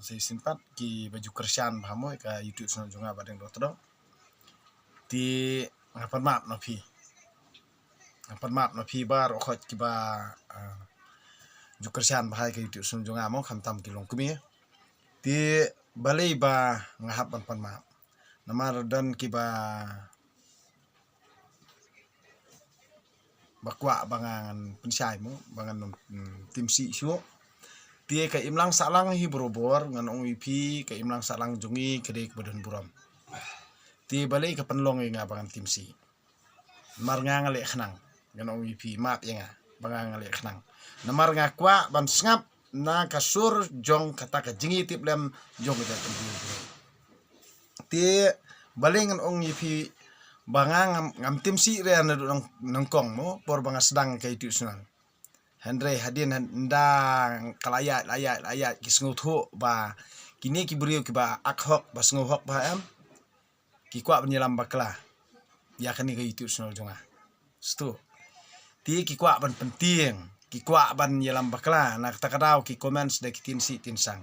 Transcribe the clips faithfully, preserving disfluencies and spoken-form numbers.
Sa shisien pat kiba ju kyrshan bha mo ïa ka YouTube channel jong nga Bah Deng Dohtdong. Te nga pan map na phi. Nga pan map na phi baroh khoit kiba, ah, ju kyrshan bha ïa ka YouTube channel jong nga mo, khamtam ki longkmie. Te balei ba nga hap ban pan map? Namar don kiba ba kwah ba nga ngan pynshai mo, ba ngan, mm, tim sih shuh. Te ka imlang sahlang hi barabor, ngan ong ïa phi ka imlang sahlang jong ngi ka dei kaba don burom. Te balei ka pynlong ïa nga ba ngan tim sih? Namar nga nga leh khnang, ngan ong ïa phi, map ïa nga ba nga nga leh khnang. Namar nga kwah ban sngap na ka sur jong kata ka jingïatiplem jong ka jaitbynriew. Te balei ngan ong ïa phi ba nga ngam, ngam tim sih re naduh nyngkong mo, por ba nga sdang ka YouTube channel. Hynrei hadien hynda ka la ïaid, la ïaid, la ïaid, ki sngewthuh ba kine ki briew kiba ak hok, ba sngew hok bha em, ki kwah ban ïalam bakla ïa kane ka YouTube channel jong nga. Sdang te ki kwah ban pyntieng, ki kwah ban ïalam bakla, na kata ka daw ki comments da ki tim sih tim sang.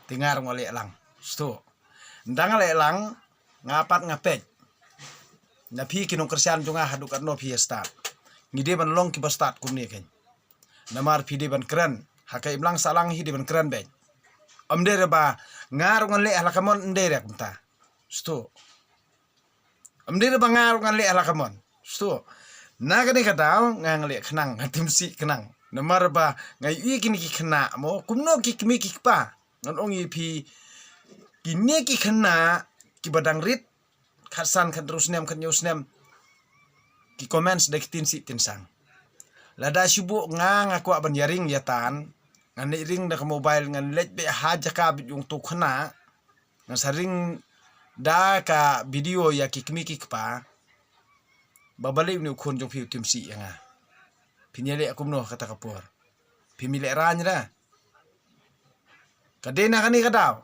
Te nga ruh nga leh lang. Sdang ynda nga leh lang, nga pat nga peit. Na phi ki nongkyrshan jong nga haduh katno phi ïa stad? Ngi dei ban long kiba stad kumne kein. Namar phi dei ban kren, ha ka imlang sahlang hi dei ban kren beit. Ym dei re ba nga ruh ngan leh ha la ka mon, ym dei re kumta. Sdang. Ym dei re ba nga ruh ngan leh ha la ka mon. Sdang. Na kane ka daw nga nga leh khnang, nga tim sih khnang. Namar ba nga ïohi kine ki khynnah mo, kumno ki kmie ki kpa. Ngan ong ïa phi, kine ki khynnah kiba dang rit khatsan, khathynriew snem, khathynñiew snem, ki comments da ki tim sih tim sang. Lada shu buh nga, nga kwah ban ïaring ïa tan, ngan leit ring da ka mobile, ngan leit beit ha jaka beit jong uto u khynnah, ngan sa ring da ka video ïa ki kmie ki kpa. Ba balei une u khun jong phi u tim sih ïa nga? Phin ïaleh kumno ha kata ka por? Phim ïaleh rang re. Ka dei na kane ka daw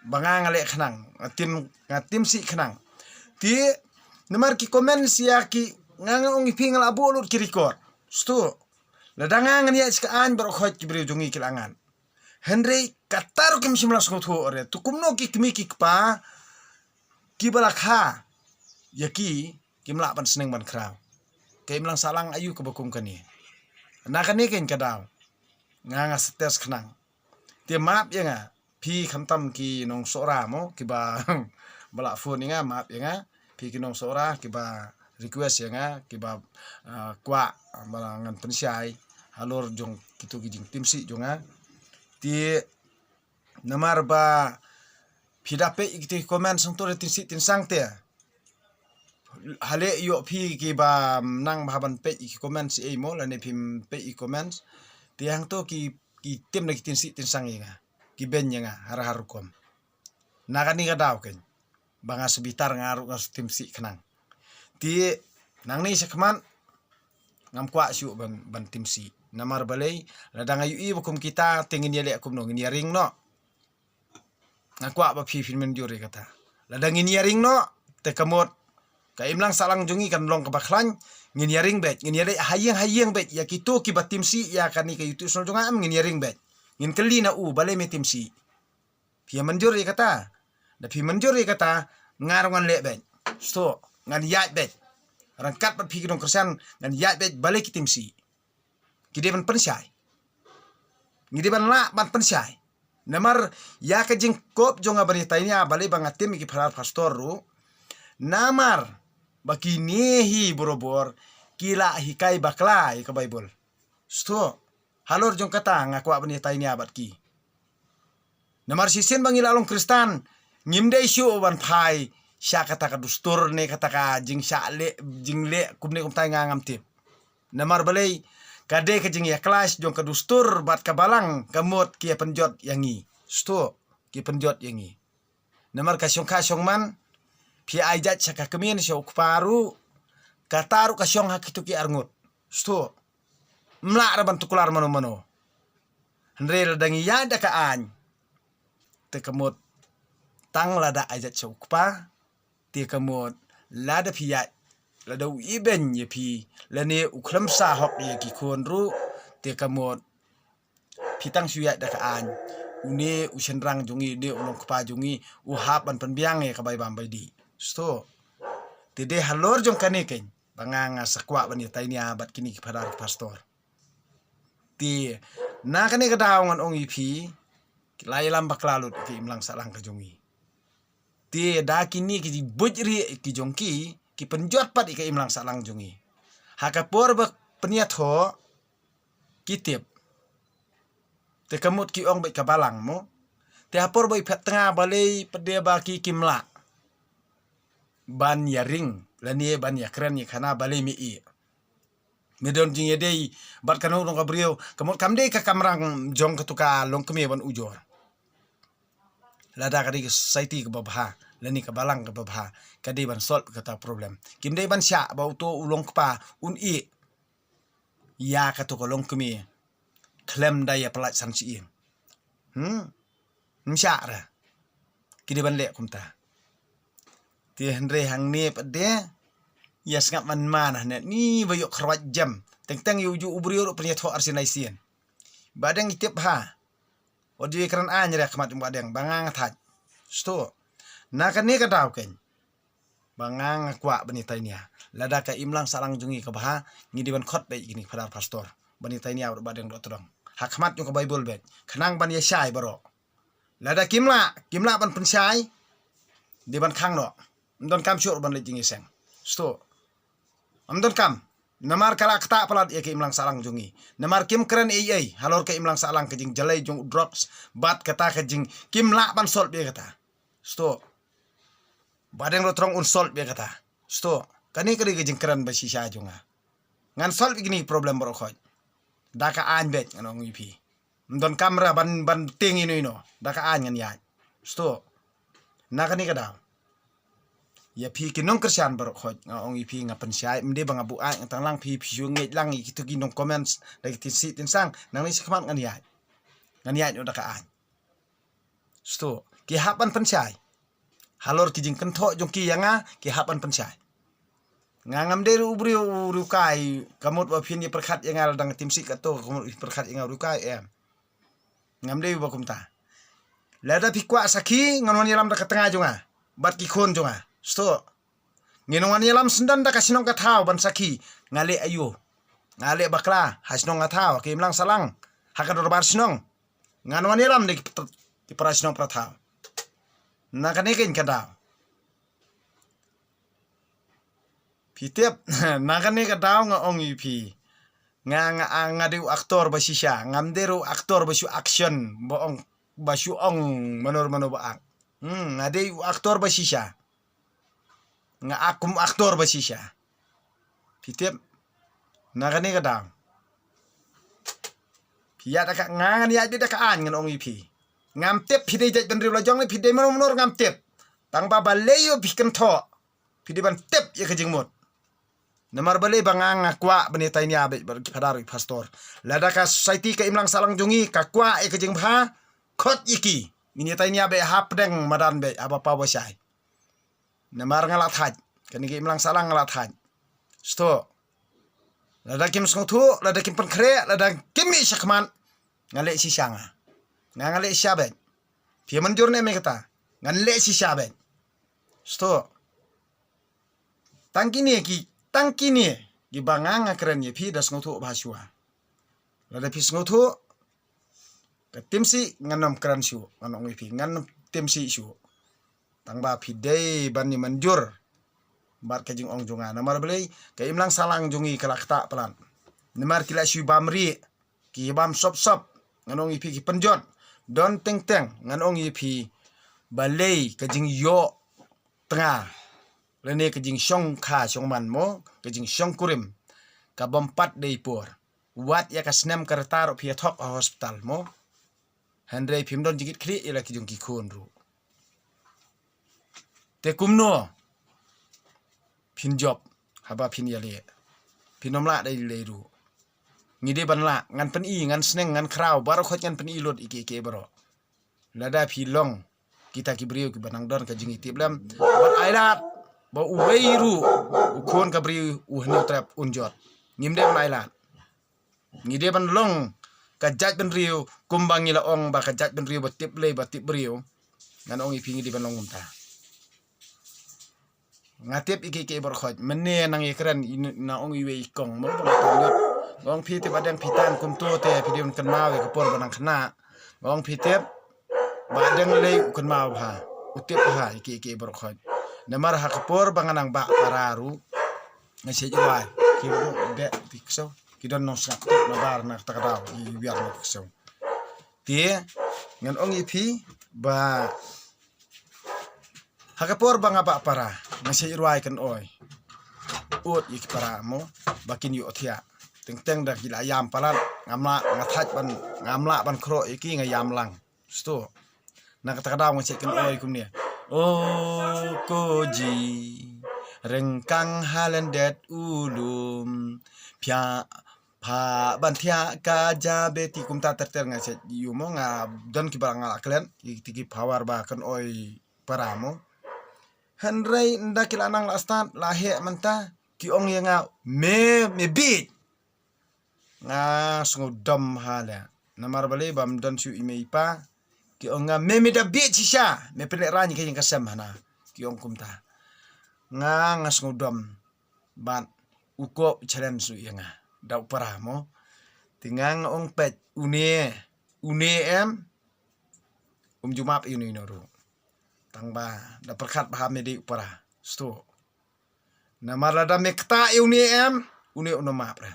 ba nga nga leh khnang, nga tim, nga tim sih khnang. Te namar ki comments ïa ki, nga nga ong ïa phi, nga la buh lut ki record. Sdang. Lada nga ngan ïaid sha ka aiñ baroh khoit ki briew jong ngi ki la ngat. Hynrei kata ruh kim shym la sngewthuh re. To kumno ki kmie ki kpa kiba la kha ïa ki, kim lah ban sneng ban khraw? Ka imlang sahlang aïu kaba kum kane? Na kane kein ka daw nga nga stes khnang. Te map ïa nga, phi khamtam ki nongsohra mo, kiba ba la phone ïa nga, map ïa nga. Phi ki nongsohra kiba request ïa nga, kiba, ah, kwah ba ngan pynshai halor jong kito ki jingtim sih jong nga. Te namar ba phi da peit ïa kito ki comments hangto re tim sih tim sang te. Hale ïoh phi kiba nang bha ban peit ïa ki comments ei mo, lane phim peit ïa ki comments. Te hangto ki, ki tim na ki tim sih tim sang ïa nga, ki beiñ ïa nga har har rukom. Na kane ka daw kein ba nga sa bitar, nga ruh nga sa tim sih khnang. Te nangne shakhmat ngam kwah shuh ban, ban tim sih. Namar balei? Lada nga ïohi ba kum kita te ngin ïaleh kumno, ngin ïaring noh. Nga kwah ba phi phin mynjur ïa kata. Lada ngin ïaring noh, te ka mut ka imlang sahlang jong ngi kan long kaba khlaiñ. Ngin ïaring beit, ngin ïaleh ha ïing ha ïing beit ïa kito kiba tim sih ïa kane ka YouTube channel jong nga, em, ngin ïaring beit. Ngin kylli na u, balei me tim sih? Phi ïa mynjur ïa kata? Da phi mynjur ïa kata, nga ruh ngan leh beit. Sdang, ngan ïaid beit. Ryngkat bad phi ki nongkyrshan ngan ïaid beit, balei ki tim sih? Ki dei ban pynshai. Ngi dei ban lah ban pynshai. Namar ïa ka jingkup jong nga ban ïa tai nia, balei ba nga tim ïa ki phara pastor ruh? Namar ba kine hi barabor ki la hikai bakla ïa ka Baibl. Sdang. Halor jong kata nga kwah ban ïa tai nia bad ki. Namar shisien ba ngi la long Khristan, ngim dei shuh ban phai sha kata ka dustur ne kata ka jingshah leh, jingleh kumne kumtai, nga ngam tip. Namar balei? Ka dei ka jingïakhlaiñ jong ka dustur bad ka balang, ka mut ki ïa pynjot ïa ngi. Sdang, ki pynjot ïa ngi. Namar ka shongkha shongman, phi ai jait sha ka kmie ne sha u kpa ruh, kata ruh ka shong ha kito ki arngut. Sdang. Ym lah re ban tuklar mano mano. Hynrei lada ngi ïaid da ka aiñ, te ka mut tang lada ai jait sha u kpa, te ka mut lada phi ïaid, lada u ibeiñ ïa phi, lane u khlem sa hok ïa ki khun ruh, te ka mut phi tang shu ïaid da ka aiñ. une u shynrang jong ngi, une u longkpa jong ngi u hap ban pynbiang ïa ka bai bam bai dih. Sngewthuh. Te dei halor jong kane keiñ ba nga nga sa kwah ban ïa tainia bad kine ki phadar ki pastor. Te na kane ka daw ngan ong ïa phi, la ïalam bakla lut ïa ka imlang sahlang ka jong ngi. Te da kine ki jingbuit rieh ki jong ki, ki pynjot pat ïa ka imlang sahlang jong ngi. Ha ka por ba pynïathoh ki tip. Te ka mut ki ong bad ka balang mo. Te ha por ba i phet tnga balei pat de ba ki kim lah ban ïaring lane ban ïakren ïa khana balei me i. Me don jingïadei bad kano kano ka briew, ka mut kam dei ka kamram jong katu ka longkmie ban ujor. Lada ka dei ka society kaba bha lane ka balang kaba bha, ka dei ban solve kata problem. Kim dei ban shah ba uto u longkpa un ïeh ïa katu ka longkmie khlem da ïa pyllait san syieng. Hmm? Ym shah re. Ki dei ban leh kumta. Te hynrei hangne pat de ïa sngap man man hangne ni ba ïoh kyrwat jem. Teng teng ïa uju u briew ruh pynïathoh arsien aisien. Ba dang i tip ha. Wat ju ïa kren aiñ re ha khmat jong ba dang ba nga nga thait. Sngewthuh. Na kane ka daw keiñ ba nga nga kwah ban ïa tainia. Lada ka imlang sahlang jong ngi ka bha, ngi dei ban khot beit kine ki phadar pastor ban ïa tainia bad ba dang doh tdong ha khmat jong ka Baibl beit, khnang ban ïa shai baroh. Lada kim lah, kim lah ban pynshai, dei ban khang noh. Ym don kam shuh ban leit jingïaseng. Sngewthuh. Ym don kam. Namar ka la ktah palat ïa ka imlang sahlang jong ngi. Namar kim kren ei ei halor ka imlang sahlang, ka jingjalei jong u drugs bad kata ka jing, kim lah ban solve ïa kata. Sngewthuh. Ba dang doh tdong un solve ïa kata. Sngewthuh. Kane ka dei ka jingkren ba shisha jong nga. Ngan solve ïa kine ki problem baroh khoit da ka aiñ beit, ngan ong ïa phi. Ym don kam re ban, ban tieng ïano ïano, da ka aiñ ngan ïaid. Sngewthuh. Na kane ka daw, ïa phi ki nongkyrshan baroh khoit nga ong ïa phi, nga pynshai, ym dei ba nga buaid, nga tang lang phi, phi shu ngeit lang ïa kito ki nong comments da ki tin sih tin sang. Nangne sha khmat ngan ïaid. Ngan ïaid noh da ka aiñ. Sngewthuh. Ki hap ban pynshai. Halor ki jingkynthoh jong ki ïa nga, ki hap ban pynshai. Nga ngam dei ruh u briew u riewkai, ka mut ba phin ïa pyrkhat ïa nga lada nga tim sih kato, ka mut phin pyrkhat ïa nga u riewkai, em. Ngam dei ba kumta. Lada phi kwah sakhi, ngan wan ïalam da ka tnga jong nga bad ki khun jong nga. Sngewthuh. Ngin wan ïalam syndon da ka shnong ka thaw ban sakhi. Nga leh aïu? Nga leh bakla ha shnong ka thaw, ha ka imlang sahlang, ha ka dorbar shnong. Ngan wan ïalam da ki pat-, ki para shnong para thaw. Na kane keiñ ka daw, phi tip, na kane ka daw nga ong ïa phi, nga, nga, nga dei u actor ba shisha. Ngam dei ruh u actor ba shu action, ba ong, ba shu ong mano mano ba act. Hmm, nga dei u actor ba shisha. Nga act kum actor ba shisha. Phi tip, na kane ka daw, phi ïaid da ka, nga ngan ïaid beit da ka aiñ, ngan ong ïa phi. Ngam tip phi dei jaitbynriew la jong ne phi dei mano mano, ngam tip. Tang ba balei ïoh phi kynthoh, phi dei ban tip ïa ka jingmut. Namar balei ba nga nga kwah ban ïa tainia beit bad ki phadar ki pastor. Lada ka society ka imlang sahlang jong ngi ka kwah ïa ka jingbha, khot ïa ki. Ngin ïa tainia beit hapdeng madan beit, haba paw ba shai. Namar nga la thait, kane ka imlang sahlang nga la thait. Sngewthuh. Lada kim sngewthuh, lada kim pynkhreh, lada kim mih shakhmat, nga leh shisha nga. Nga nga leh shisha beit. Phi mynjur ne em ïa kata? Ngan leh shisha beit. Sngewthuh. Tang kine ki, tang kine kiba nga nga kren ïa phi da sngewthuh bha shuwa. Lada phi sngewthuh, ka tim sih ngan ym kren shuh, ngan ong ïa phi, ngan ym tim sih shuh. Tang ba phi dei ban ïa mynjur bad ka jingong jong nga. Namar balei? Ka imlang sahlang jong ngi ka la ktah palat. Namar ki la shu bam rieh, ki bam sop sop, ngan ong ïa phi, ki pynjot. Don teng teng, ngan ong ïa phi, balei ka jingïoh tnga lane ka jingshong kha shong man mo, ka jingshong kurim, ka bym pat dei por. Wat ïa ka snem ka rta ruh phi ïa thok ha hospital mo. Hynrei phim don jingkit khlieh ïa la ki jong ki khun ruh. Te kumno phin jop haba phin ïaleh? Phin ym lah dei lei ruh. Ngi dei ban lah, ngan pyni, ngan sneng, ngan khraw, baroh khoit ngan pyni lut ïa ki, ïa ki baroh. Lada phi long kita ki briew kiba nang don ka jingïatiplem, bad ai lad ba uwei ruh u khun ka briew u hynñiew trep un jot. Ngim dei ban ai lad. Ngi dei ban long ka jaitbynriew, kumba ngi la ong ba ka jaitbynriew ba tip lei ba tip briew. Ngan ong ïa phi ngi dei ban long kumta. Nga tip ïa ki ki baroh khoit. Mynne nang ïa kren, ïa na ong iwei i kong mo ba nga tang lut. Nga ong phi tip ba dang phi tan kumto te phi dei ban kynmaw ïa ka por ba nang khynnah. Nga ong phi tip ba dang lei u kynmaw bha. U tip bha ïa ki ki baroh khoit. Namar ha ka por ba nga nang bah para ruh, nga shait rwai. Ki baroh beh ti ksew. Ki don nongsngap tu na bar na kata ka daw i wiar na ksew. Te ngan ong ïa phi ba ha ka por ba nga bah para, nga shait rwai kan oi. Ut ïa ki para mo ba kin ïoh thiah. Teng teng da ki la ïam palat, ngam lah, nga thait ban, ngam lah ban khroh ïa ki, nga ïam lang. Sto. Na kata ka daw nga shait kan oi kumne. O ko ji, ryngkang ha lyndet u lum, pia pha ban thiah ka ja beti, kumta ter ter nga shait ïa u mo, nga don ki ba nga la klet ïa ki power ba kan oi para mo. Hynrei ynda ki la nang la start la heh mynta, ki ong ïa nga, me, me bieit. Nga sngewdom ha leh. Namar balei, bym don shuh i mei i pa. Ki ong nga, me, me da bieit shisha, me pynlehrain ïa ka ïing ka sem hana. Ki ong kumta. Nga, nga sngewdom. Bad u kop challenge u ïa nga da u para mo. Te nga nga ong peit, une, une em, um ju map ïa une ïa une ruh. Tang ba da pyrkhat bha me dei u para. Sto. Namar lada me ktah ïa une em, une um map re.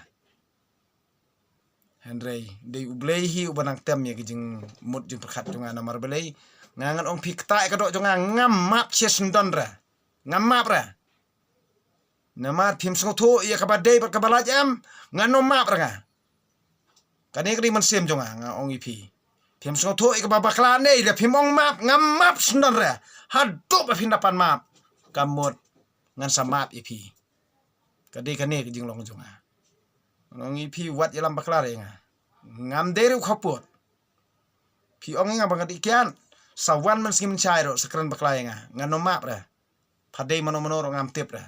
Hynrei dei U Blei hi uba nang tem ïa ka jingmut jingpyrkhat jong nga. Namar balei, nga ngan ong phi ktah ïa ka doh jong nga, ngam map shisha syndon re. Ngam map re. Namar phim sngewthuh ïa kaba dei bad kaba lait em, ngan ym map re nga. Kane ka dei mynsiem jong nga, nga ong ïa phi. Phim sngewthuh ïa kaba bakla ne, da phim ong map, ngam map syndon re. Haduh ba phin da pan map, ka mut ngan sa map ïa phi. Ka dei kane ka jinglong jong nga. Ngan ong ïa phi, wat ïalam bakla re nga. Ngam dei ruh khappud. Phi ong ïa nga ba nga dei kiad, sa wan mynsngi mynshai ruh sa kren bakla ïa nga, ngan ym map re. Pha dei mano mano ruh ngam tip re.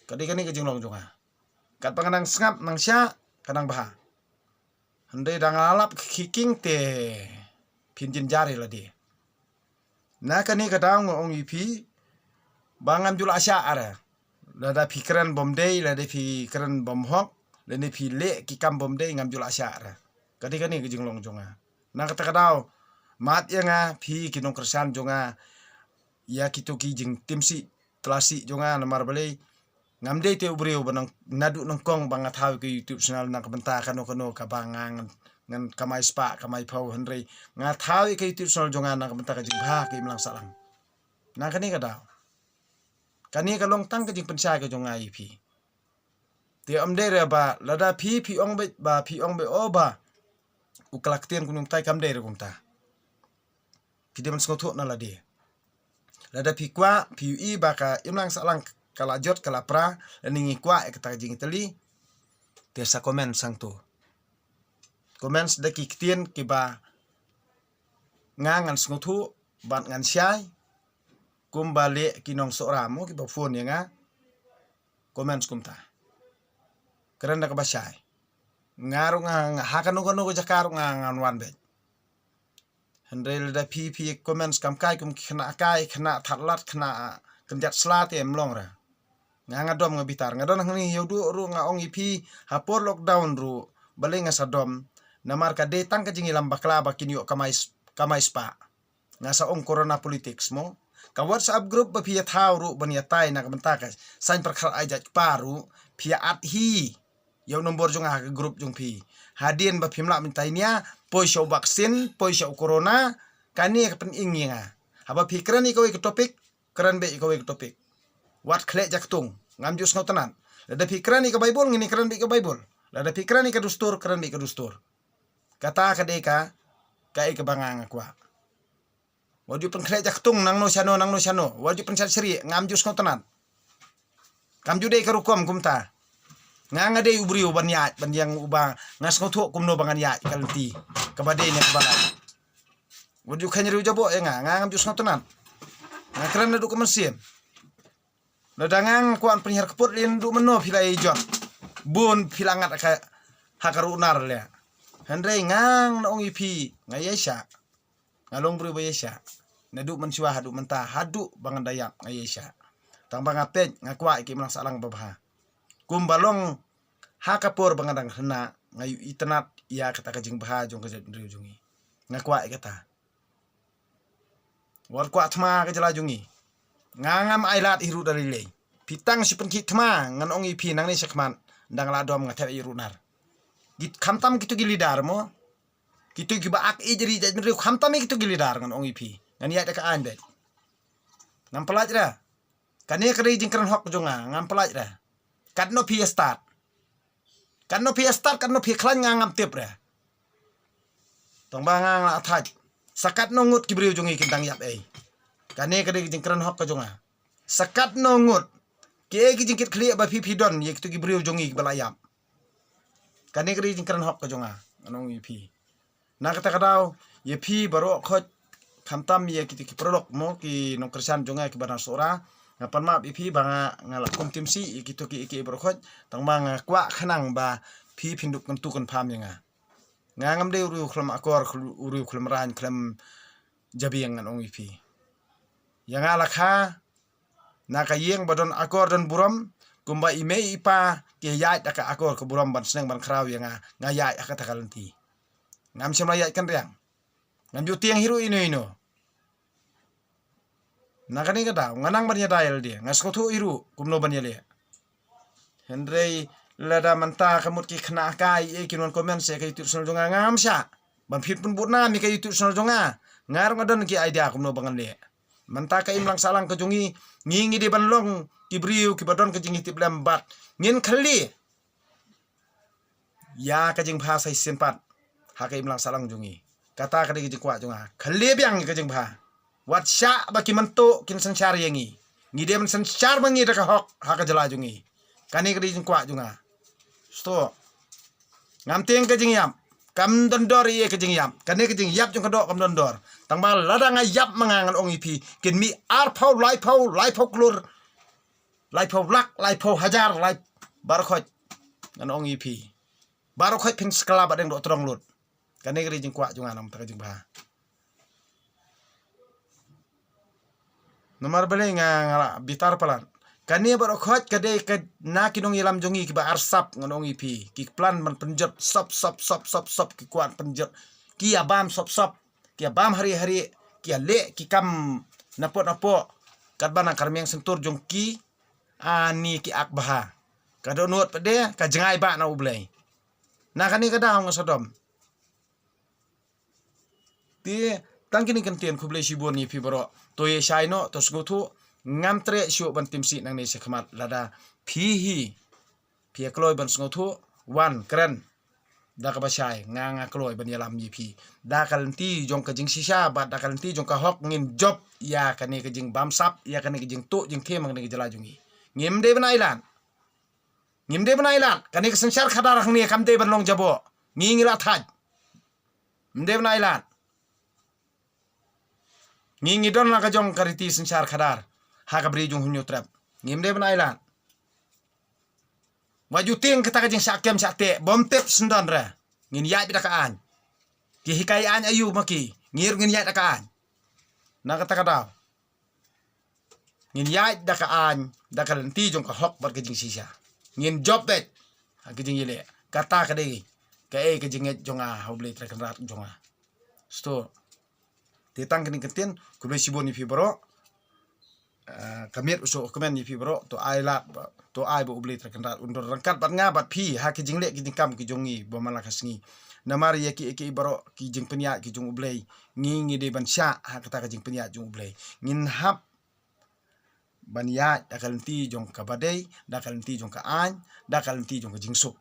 Ka dei kane ka jinglong jong nga. Katba nga nang sngap nang shah, ka nang bha. Hynrei da nga lap ki king te phin jynjar ïa lade. Na kane ka daw nga ong ïa phi ba ngam ju lah shah re. Lada phi kren bym dei, lada phi kren bym hok, lada phi leh ki kam bym dei, ngam ju lah shah re. Ka dei kane ka jinglong jong nga. Na kata ka daw, map ïa nga phi ki nongkyrshan jong nga, ïa kito ki jingtim sih tla sih jong nga. Namar balei, ngam dei te u briew ba nang, naduh nyngkong ba nga thaw ïa ka YouTube channel na ka bynta kano kano kaba nga ngan, ngan kamai spah kamai phew, hynrei nga thaw ïa ka YouTube channel jong nga na ka bynta ka jingbha ka imlang sahlang. Na kane ka daw, kane ka long tang ka jingpynshai ka jong nga ïa phi. Te ym dei re ba lada phi, phi ong beit ba, phi ong beit, o ba u kla ktien kumne kumtai, kam dei re kumta. Phi dei ban sngewthuh na lade. Lada phi kwah, phi ïohi ba ka imlang sahlang ka la jot, ka la pra, lane ngi kwah ïa kata ka jingïatylli, te sa comment sangto. Comment da ki ktien kiba nga ngan sngewthuh bad ngan shai. Kumba leh ki nong Sohra mo kiba phone ïa nga, comments kumta. Kren da kaba shai. Nga ruh nga, nga ha kano kano ka jaka ruh nga ngan wan beit. Hynrei lada phi, phi comments kam kai kum ki khynnah kai, khynnah thad lad, khynnah kynjat sla te ym long re. Nga nga dom nga bitar, nga don hangne Ïewduh ruh nga ong ïa phi, ha por lockdown ruh balei nga sa dom. Namar ka dei tang ka jingïalam bakla ba kin ïoh kamai s-, kamai spah. Nga sa ong corona politics mo. Ka WhatsApp group ba phi ïa thaw ruh ban ïatai na ka bynta ka saiñ pyrkhat ai jait kpa ruh, phi ïa add hi ïa u nombor jong nga ha ka group jong phi. Hadien ba phim lah mynta nia, poi sha u vaccine, poi sha u corona, kane ka pynim ïa nga. Haba phi kren ïa kawei ka topic, kren beit ïa kawei ka topic. Wat khleh jaktung, ngam ju sngewtynnat. Lada phi kren ïa ka Baibl, ngin ïa kren beit ïa ka Baibl. Lada phi kren ïa ka dustur, kren beit ïa ka dustur. Kata ka dei ka, kaei kaba nga nga kwah. Wat ju pynkhleh jaktung nangno shano, nangno shano. Wat ju pynshad shrieh, ngam ju sngewtynnat. Kam ju dei ka rukom kumta. Nga nga dei u briew ban ïaid, ban ïeng uba nga sngewthuh kumno ba ngan ïaid ka lynti kaba dei ne kaba lai. Wat ju kheiñ riew jaboh ïa nga, nga ngam ju sngewtynnat. Nga kren naduh ka mynsiem. Lada nga nga kwah pynhiar kput lei naduh mynno phi la ïa jot. Bun phi la ngat ha ka, ha ka runar lei. Hynrei nga ngan ong ïa phi, nga ïai shah. Nga long briew ba ïai shah. Naduh mynshuwa haduh mynta, haduh ba ngan da ïap nga ïai shah. Tang ba nga peit, nga kwah ïa ki imlang sahlang babha. Kumba long ha ka por ba nga dang khynnah, nga ïohi tynnat ïa kata ka jingbha jong ka jaitbynriew jong ngi. Nga kwah ïa kata. Wat kwah thma ka jylla jong ngi. Nga ngam ailad hi ruh da lei lei. Phi tang shu pynkhih thma, ngan ong ïa phi nangne shakhmat, dang la dom nga thep ïa ruh nar. Khamtam kito ki leader mo. Kito kiba ak ïeit ri jaitbynriew, khamtam ïa kito ki leader, ngan ong ïa phi. Ngan ïaid da ka aiñ beit. Ngam pyllait re. Kane ka dei jingkren hok jong nga, ngam pyllait re. Katno phi ïa stad. Katno phi ïa stad, katno phi ïa khlaiñ nga ngam tip re. Tang ba nga nga la thait. Sa katno ngut ki briew jong ngi kin dang ïap ei. Kane ka dei ka jingkren hok ka jong nga. Sa katno ngut. Kiei ki jingkitkhlieh ba phi phi don ïa kito ki briew jong ngi kiba la ïap. Kane ka dei ka jingkren hok ka jong nga. Ngan ong ïa phi. Na kata ka daw, ïa phi baroh khoit, khamtam ïa kito ki paralok mo, ki nongkyrshan jong nga kiba na Sohra. Nga pan map ïa phi ba nga, nga la kum timsi ïa kito ki, ki baroh khoit. Tang ba nga kwah khnang ba phi phin dup kyntu kynpham ïa nga. Nga ngam dei u riew khlem akor, khl-, u riew khlem raiñ, khlem jabieng, ngan ong ïa phi. Ïa nga la kha na ka ïing ba don akor don burom, kumba i mei i pa ki ïaid da ka akor ka burom ban sneng ban khraw ïa nga, nga ïaid ha kata ka lynti. Ngam shym la ïaid kynriang. Ngam ju tieng hi ruh ino ino. Na kane ka daw, nga nang ban ïada ïa lade, nga sngewthuh hi ruh kumno ban ïaleh. Hynrei lada mynta ka mut ki khynnah ka ïa ki non comment sha ka YouTube channel jong nga, ngam shah ban pynbud nam ïa ka YouTube channel jong nga. Nga ruh nga don ki idea kumno ba ngan leh. Mynta ka imlang sahlang ka jong ngi, ngi ngi dei ban long ki briew kiba don ka jingïatiplem bad ngin khlieh ïa ka jingbha sa shisien pat ha ka imlang sahlang jong ngi. Kata ka dei ka jingkwah jong nga. Khlieh biang ïa ka jingbha. Wat shah ba ki mynta kin synshar ïa ngi. Ngi dei ban synshar ma ngi da ka hok ha ka jylla jong ngi. Kane ka dei ka jingkwah jong nga. Sto. Ngam tieng ka jingïap. Kam don dor ïa ka jingïap. Kane ka jingïap jong ka doh kam don dor. Tang ba lada nga ïap ma nga ngan ong ïa phi, kin mih arphew, laiphew, laiphew klur, laiphew lak, laiphew hajar, lai baroh khoit. Ngan ong ïa phi. Baroh khoit phin skla ba dang doh trong lut. Kane ka dei jingkwah jong nga namar ka jingbha. Namar balei nga, nga la bitar palat. Kane baroh khoit ka dei ka na ki nongïalam jong ngi kiba arsap, ngan ong ïa phi. Ki plan ban pynjot sop, sop, sop, sop, sop, ki kwah pynjot. Ki ïa bam sop, sop. Ki ïa bam hari, hari. Ki ïa leh ki kam napoh, napoh. Katba na ka rmiang syntur jong ki, ani ki ak bha. Ka dohnud pat de ka jngai ba na U Blei. Na kane ka daw nga sdom. Te tang kine ki ktien, khublei shibun ïa phi baroh. To ïa shai noh, to sngewthuh. Ngam treh shuh ban tim sih nangne shakhmat lada phi hi phi ïa kloi ban sngewthuh, wan kren. Da kaba shai, nga nga kloi ban ïalam ïa phi. Da ka lynti jong ka jingshisha bad da ka lynti jong ka hok ngin jop ïa kane ka jingbamsap, ïa kane ka jingtuh jingthem ha kane ka jylla jong ngi. Ngim dei ban ailad. Ngim dei ban ailad. Kane ka synshar khadar hangne kam dei ban long jaboh. Ngi ngi la thait. Ngim dei ban ailad. Ngi ngi don la ka jong ka riti synshar khadar ha ka bri jong Hynñiewtrep. Ngim dei ban ailad. Wat ju tieng kata ka jingshah kem shah teh, bym tip syndon re. Ngin ïaid da ka aiñ. Ki hikai aiñ aïu ma ki, ngi ruh ngin ïaid da ka aiñ. Na kata ka daw ngin ïaid da ka aiñ, da ka lynti jong ka hok bad ka jingshisha. Ngin jop beit ha ka jingïaleh. Kata ka dei kaei ka jingngeit jong nga ha U Blei Trai Kynrad jong nga. Sto. Te tang kine ki ktien, khublei shibun ïa phi baroh. Ah, ka miet u suk u kmen ïa phi baroh, to ai lad ba, to ai ba U Blei Trai Kynrad un don ryngkat bad nga bad phi ha ki jingleh ki jingkam ki jong ngi ba man la ka sngi. Namar ïa ki, ki baroh ki jingpynïaid ki jong U Blei, ngi ngi dei ban shah ha kata ka jingpynïaid jong U Blei. Ngin hap ban ïaid da ka lynti jong kaba dei, da ka lynti jong ka aiñ, da ka lynti jong ka jingsuk.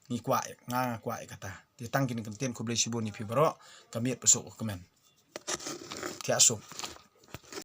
Ngi kwah, nga kwah ïa kata. Te tang kine ki ktien, khublei shibun ïa phi baroh, ka miet u suk u kmen. Thiah suk.